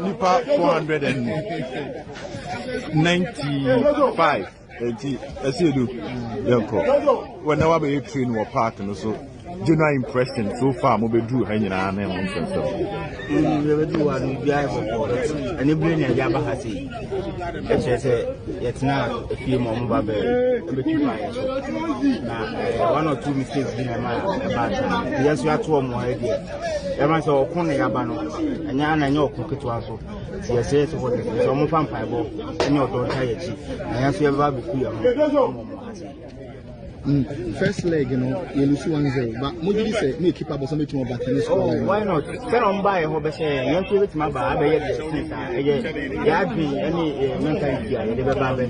Nipa 495 nti ɛsɛ edu yɛnkɔ wɔn na wabɛyɛ train wɔ park no so. General impression so far, mo bɛduru ha nyinaa ne ho nsɛnsɛm? Yɛbɛduru hɔ no, biribiara yɛ bɔkɔɔ. Ɛne bere na yɛde aba ha sei, ɛkyerɛ sɛ yɛtena efie mu, ɔmo ba bɛ bɛtwi fa yɛ so na one or two mistakes bi na ɛma ɛba saa. Yɛn nso yɛato ɔmo ha deɛ, yɛma sɛ ɔko na yɛaba no, ɛnyɛ ana ɛnyɛ ɔko ketewa so. Nti yɛsɛ yɛ supporters sɛ ɔmo fa mpaebɔ ɛne ɔdɔ nta yɛ akyi na yɛn nso yɛbɛba abɛku yɛn ho ɔmo ɔmo ha sei. First leg no, yɛ lose 1-0, but mo gyi di sɛ mo yɛ keeper bɔ sɛ mo etumi ɔba kene score Oh, line? Why not? Sɛ na ɔmo ba yɛ hɔ bɛhyɛ yɛn, yɛn nso yɛbɛtumi aba abɛyɛ deɛ sen saa. Ɛyɛ yɛ adwene ɛne yɛ mentality a yɛde bɛba abɛ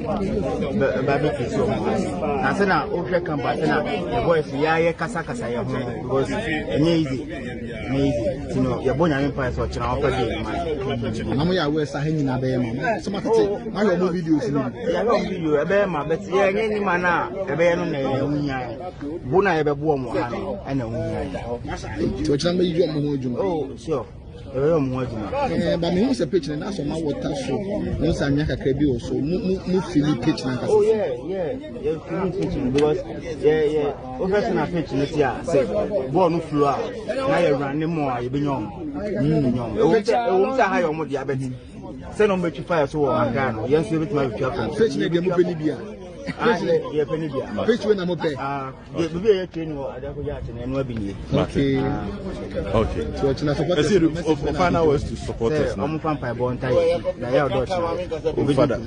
bɛba abɛfiri so ɔmo ase. Na sɛ na wohwɛ camp a, sɛ na yɛ boys yɛayɛ kasakasa yɛ ho no, because ɛnyɛ easy, ɛnyɛ easy. Nti no, yɛbɔ Nyame mpaeɛ sɛ ɔkyena ɔfa game ma yɛn. Na mo yɛ aware sɛ ha nyinaa bɛyɛ ma mo sɛ mo atete mo ahwɛ ɔmo videos no bi? Yɛhwɛ ɔmo video, ɛbɛyɛ ma, but yɛnyɛ nima no a ɛbɛyɛ no na ɛho hia yɛn. Bo na yɛbɛboɔ ɔmo ha no ɛna ɛho hia yɛn. Nti ɔkyena mo bɛyi ɔmo ho adwuma? Oh, sure, yɛbɛyɛ ɔmo ho adwuma. Ba mehu sɛ pitch no na sɛ ɔma wɔta so mo nsa anwea kakra bi wɔ so. Mo feel pitch no ankasa? Oh yeah, yɛ feel pitch no because yɛ wohwɛ sɛ na pitch no ti a, sɛ bɔɔl no flow a na yɛ run ne mu a, yɛbɛnya ɔmo, yɛbɛnya ɔmo. Ɛwɔ mu sɛ ha yɛ ɔmo deɛ abɛti sɛ na ɔmo bɛtwi fa yɛ so wɔ Accra no, yɛn nso yɛbɛtumi abɛtwi afɔ. Pitch no deɛ, mo pɛ ni bi a? Ah, yɛ pɛ ni bia. Pitch wei na mo pɛ? Ah, bibi a yɛ train wɔ Adako Jachie na ɛno abi nie. Nti ɔkyena supporters Ɛsɛ edu message bɛ na final words to supporters sɛ no. ɔmo fa mpaebɔ nta yɛ akyi na yɛ ɔdɔ ɔkyena. Father.